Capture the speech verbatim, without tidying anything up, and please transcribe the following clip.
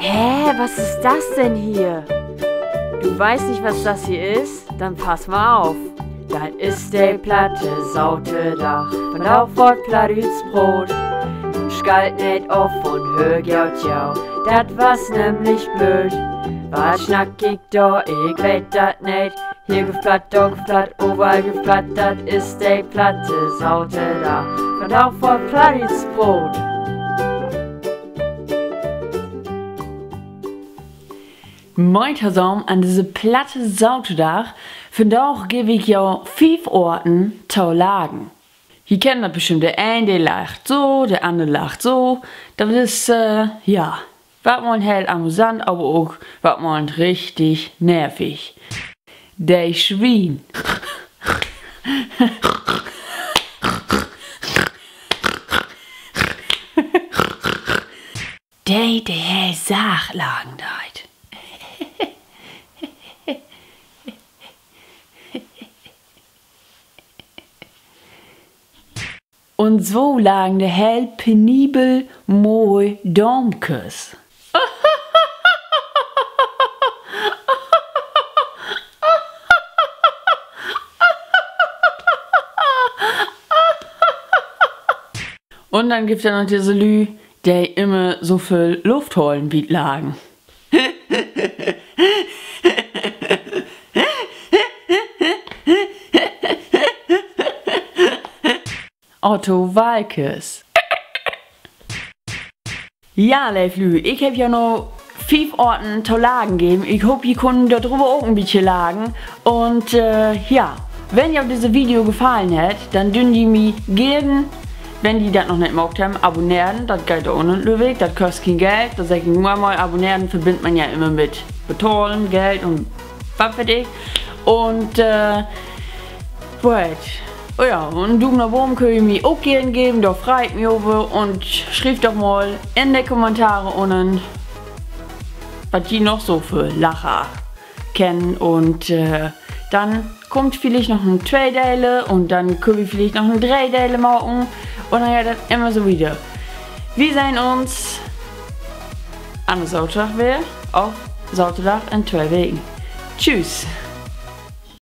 Hä, was ist das denn hier? Du weißt nicht, was das hier ist? Dann pass mal auf. Dat is de platte Saterdag, vandaag word Plattdüütsch proot. Nu schalt neet of un höör goot to, dat was nämlich blööd. Wat snack ik dor, ik weet dat neet. Hier gifft Platt, dor gifft Platt, overall gifft Platt, dat is de platte Saterdag, vandaag word Plattdüütsch proot. Moin tosamen an disse platte Saterdag. Vandaag geev ik jo fief Oorten to lachen. Ji kennt dat bestimmt, de een, de lacht so, de anner lacht so. Dat is, äh, ja, wat mal heel amüsant, aver ok wat mal richtig nervig. De Swien. De, de heel sacht lachen deit. Un so lachen de heel penibel moi Daamkes. Un denn gifft dat noch disse Lüüd, de immer so vööl Luft holen bi't Lachen. Otto Waalkes. Ja, leev Lüüd, ik heff jo nu fief Oorten to lachen geven. Ik hoop, ji kunnen dor dröver ok en bietje lachen. Un, äh, ja, wenn jo disse Video gefallen hett, denn döön ji mi geern, wenn ji dat noch neet maakt hebbt, abonneren. Dat geiht dor unnen, glööv ik. Dat köst keen Geld. Dat segg ik nu eenmal. Abonneren verbinnt man ja immer mit betahlen, Geld un wat weet ik. Un, äh, wat? Oh ja, un Duum na boven köönt ji mi ok geern geven, dor frei ik mi över. Un schrievt doch mal in de Kommentare unnen, wat ji noch so för Lacher kennen. Un, äh, denn kummt villicht noch en Tweedele un denn köönt wi villicht noch en Dreedele maken. Un denn geiht dat immer so wieder. Wi sehn uns anner Saterdag weer, of Saterdag in twee Weken. Tschüss.